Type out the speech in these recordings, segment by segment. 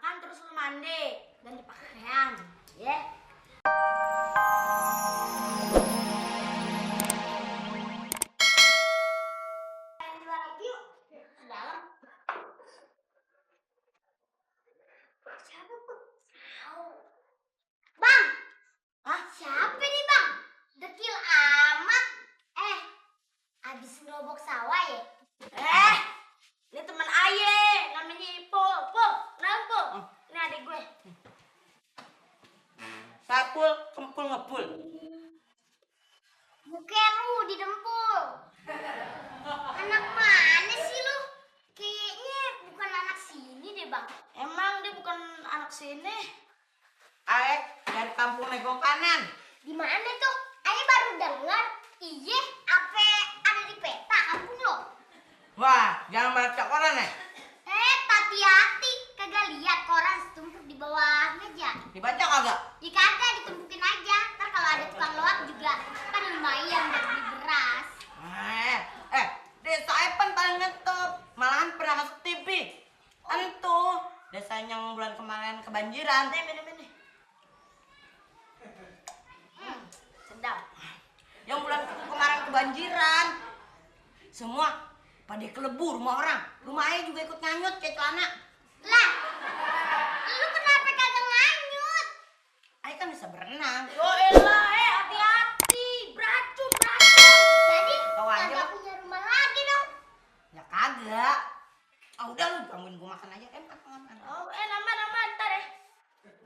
makan terus lu mandi, ganti pakaian, ya. Bang, siapa nih bang? Dekil amat. Abis ngerobok sawah ya? Ini teman aye, namanya Ipul. Pul, kenapa Pul? Ini adik gue. Sapul, kempul ngepul. Muka lu didempul. Anak mana sih lu? Kayaknya bukan anak sini deh bang. Emang dia bukan anak sini. Aek dari kampung Negong Kanan. Di mana tuh? Ayah baru dengar. Iya, apa ada di peta kampung lo? Wah, jangan baca koran ya. Hati-hati. Kagak lihat koran setumpuk di bawah meja. Dibaca kagak? Ya kagak, ditumpukin aja. Ntar kalau ada tukang loak juga kan lumayan buat beli beras. Desa Epen paling ngetop. Malahan pernah masuk TV. Entu, desanya yang bulan kemarin kebanjiran. Ini. Sedap. Yang bulan kemarin kebanjiran. Semua pada kelebu rumah orang. Rumah ayah juga ikut nganyut kayak celana. Lah, lu kenapa kagak nganyut? Ayah kan bisa berenang. Yo elah, hati-hati. Beracun. Jadi Tahu aja kagak lu. punya rumah lagi dong. Ya kagak. Udah lu gangguin gua makan aja. Makan. Oh, nama ntar ya.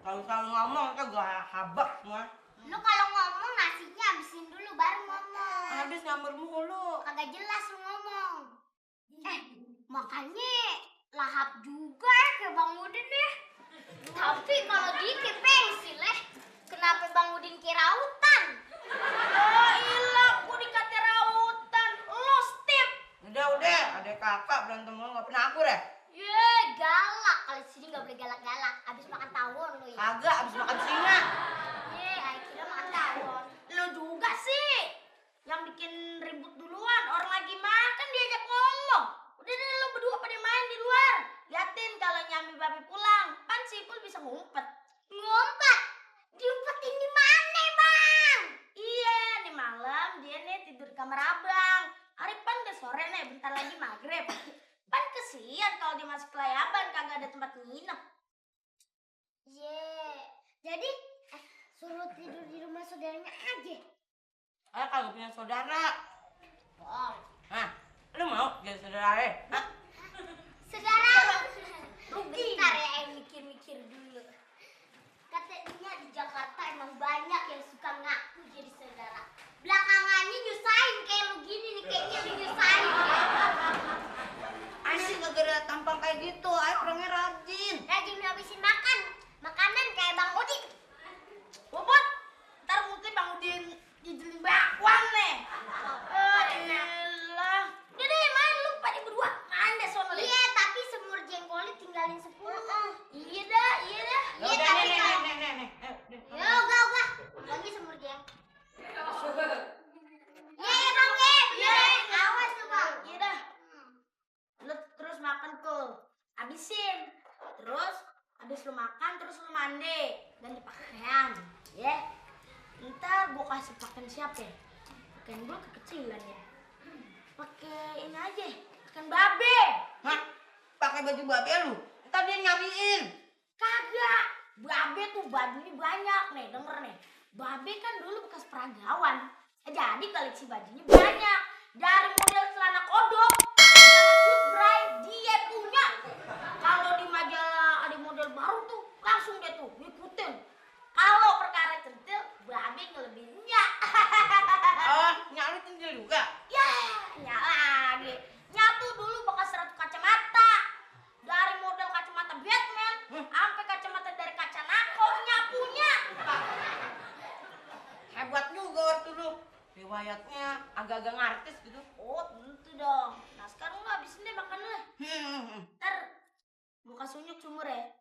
Kalau selalu ngomong kan gua habak semua. Lu kalau ngomong nasinya habisin dulu baru ngomong. Habis nyamber mulu. Kagak jelas lu ngomong. Makanya lahap juga ya kayak Bang Udin ya. Tapi kalau dikit pensil kenapa Bang Udin kira hutan? Oh ilah, gue dikata rautan. Lo Steve. Udah, adek kakak berantem mulu gak pernah akur ya? Ye, galak. Kalau di sini nggak boleh galak-galak. Abis makan tawon lu ya. Kagak, abis makan singa. Ye, ayah kira makan tawon. Lo juga sih. Yang bikin ribut duluan. Orang lagi makan diajak ngomong. Udah deh lo berdua pada main di luar. Liatin kalau Nyami Babi pulang. Pan si Ipul bisa ngumpet. Ngumpet? Diumpetin di mana bang? Iya, nih malam dia nih tidur di kamar abang. Pan udah sore nih, bentar lagi maghrib. Pan kesian kalau dia masuk kelayaban kagak ada tempat nginep. Ye, jadi suruh tidur di rumah saudaranya aja. Ayah kagak punya saudara. Oh. Hah? Lu mau jadi saudara ayah? Hah? Saudara, Rugi. bentar ya, mikir-mikir dulu. Katanya di Jakarta emang banyak yang suka ngaku jadi saudara. Belakangannya nyusahin kayak lu gini nih, kayaknya lu nyusahin. Ayah sih kagak ada tampang kayak gitu. Ayah orangnya rajin. Rajin ngabisin makanan kayak Bang Udin. Bobot, ntar mungkin Bang Udin dijelin bakwan nih. Elah. Udah deh, main lu pada berdua. Main deh sono deh. Iya, tapi semur jengkolnya tinggalin 10. Iya dah. Iya, Udah, tapi nih. ya ogah. Lagi semur jeng. Iya, Bang, ya. Awas lu, Bang. Iya dah. Lu terus makan tuh. Habisin. Terus habis lu makan terus lu mandi, ganti pakaian, ya. Ntar gua kasih pakaian siapa ya? Pakaian gua kekecilan ya. Pakai ini aja, pakaian babe. Hah? Pakai baju babe lu? Ntar dia nyariin. Kagak. Babe tuh bajunya banyak nih, denger nih. Babe kan dulu bekas peragawan. Jadi koleksi bajunya banyak. Dari model celana kodok, celana footbray, dia punya. Kalau di majalah ada model baru tuh, langsung dia tuh ngikutin. Kalau perkara centil, Babe ngelebihinnya. Oh, nyari tinjil juga? Ya, lagi. Nyatu dulu bekas ratu kacamata. Dari model kacamata Batman, sampai kacamata dari kaca nako, nyapunya. Hebat juga waktu lu. Riwayatnya agak-agak ngartis gitu. Oh, tentu dong. Nah, sekarang lu habisin deh makan lu. Ntar gua kasih unjuk sumur ya.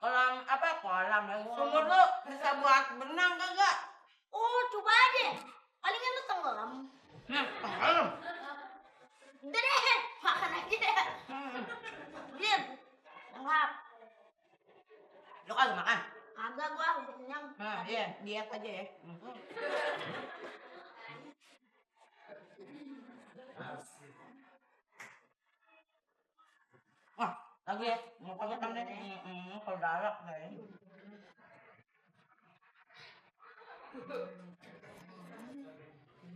Kolam apa? Kolam lagi. Sumur lu bisa buat benang kagak? Oh, coba aja. Palingan lu tenggelam. Tenggelam. Udah deh, makan aja. Lihat. Yang kagak makan? Kagak gua udah kenyang. Nah, iya, diet aja ya. Wah, lagi ya. Mau kagak kan deh. Kalau darah deh.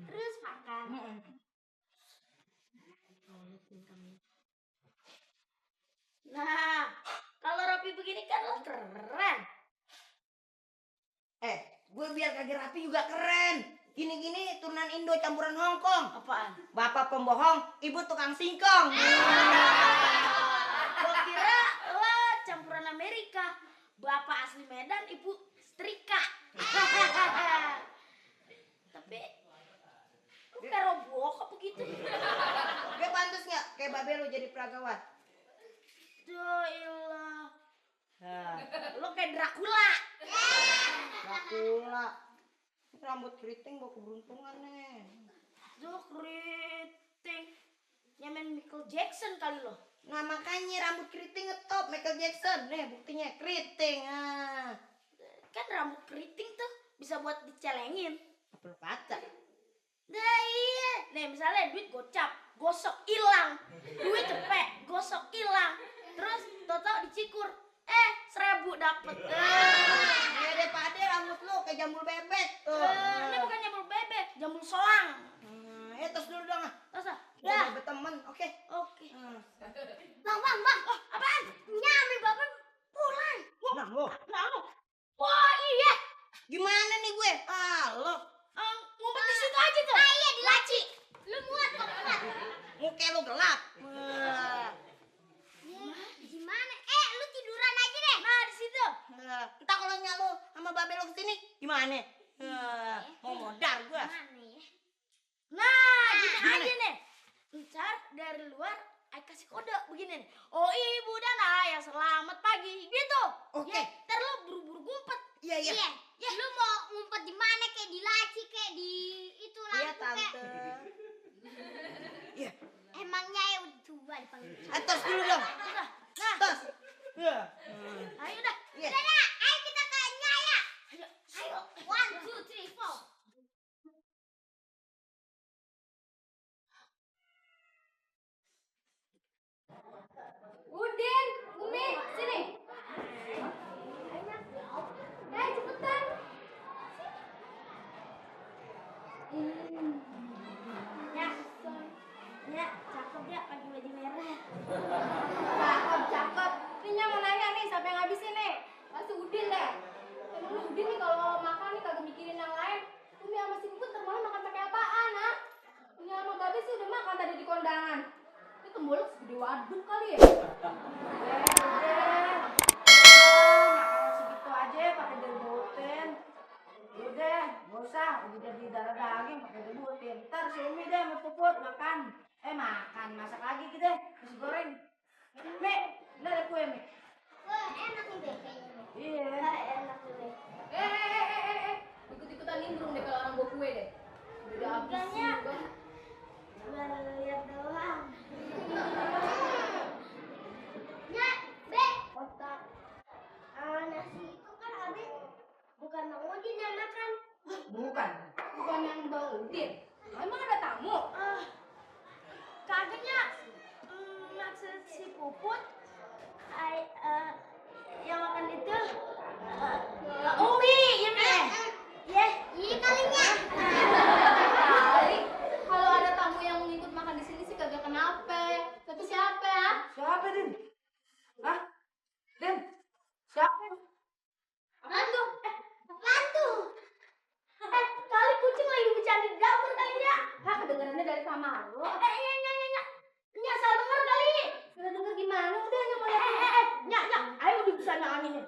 Terus makan. Nah, kalau rapi begini kan lo keren. Gue biar kagak rapi juga keren. Gini-gini turunan Indo campuran Hong Kong. Apaan? Bapak pembohong, ibu tukang singkong. Gua kira lo campuran Amerika. Bapak asli Medan, ibu setrika. Tapi lu kayak robok apa begitu? Gue pantas nggak kayak babe lu jadi peragawat? Doilah. Nah, Lo kayak Dracula. Dracula. Rambut keriting gue keberuntungan nih. Duh, keriting. Nyamen Michael Jackson kali lo. Nah makanya rambut keriting ngetop Michael Jackson. Nih buktinya keriting. Kan rambut keriting tuh bisa buat dicelengin. Apa lu kata? Nah iya. Nih misalnya duit gocap, gosok hilang. Duit cepet, gosok hilang. Terus tau-tau dicikur. 1.000 dapet. Ya deh pade rambut lu kayak jambul bebek tuh. Ini bukan jambul bebek, jambul solang. Tos dulu dong. Terus ah? Ya. Bebek temen, oke. Oke. Bang. Oh, apaan? Nyami bapak pulang. Nah lo, Wah iya. gimana nih gue? Lo, Ngumpet di situ aja tuh. Iya di laci. Lu muat kok muat. muka lu gelap. Gimana? Lu tiduran aja deh. Nah di situ. Entah kalau lu sama babe lu kesini, gimana? Mau modar gue. Mana ya? Nah, gini gimana? aja nih. Ntar dari luar, I kasih kode begini nih. Oh ibu dan ayah selamat pagi. Gitu. Oke. Ya, ntar lo buru-buru ngumpet. Iya. Iya. Lu mau ngumpet di mana? Kayak di laci, kayak di itu Iya lampu kayak. tante. Iya. Emangnya ya udah tua dipanggil. Tos dulu dong. Udah. Nah, Tos. Iya. ayo dah. Iya. Udah dah, ayo kita ke Nyaya. Ayo. 1, 2, 3, 4. Udin, Umi, sini. Cepetan. Ya, cakep ya pakai baju merah. Cakep. Ini mau nanya nih, siapa yang ngabisin nih? Pasti Udin deh. Emang lu Udin nih kalau makan nih kagak mikirin yang lain. Umi sama si Puput termalam makan pakai apaan, ha? Umi sama Babe sih udah makan tadi di kondangan. Itu tembolok segede waduk kali ya? Udah. Segitu aja pakai direbutin. Udah, gak usah. Udah di darah daging pakai direbutin. Ntar si Umi deh sama Puput makan. Makan, masak lagi gitu deh. Nasi goreng. Mi, ini ada kue, Mi. Wah, enak nih deh kayaknya. Iya. Enak nih deh. Ikut-ikutan nimbrung deh kalau orang gua kue deh. Udah habis Enggaknya. juga. Baru lihat doang. Ya, Be. Otak. Nasi itu kan habis. Bukan Bang Udin yang makan. Bukan yang Bang Udin. Emang ada tamu? Kagaknya maksud si Puput yang makan itu Umi ya Mi. Ya, Iya kalinya. Kali. Kalau ada tamu yang mau ngikut makan di sini sih kagak kenapa. Tapi siapa ya? Siapa, Din? Hah? Din? Siapa? Apaan tuh? Mantu. kali kucing lagi bercanda di dapur kali ya. Hah, kedengarannya dari kamar lo. Iya. Nyasar denger kali. Udah denger gimana? Udah, nggak mau Nyak, ayo udah bisa nyanyi nih.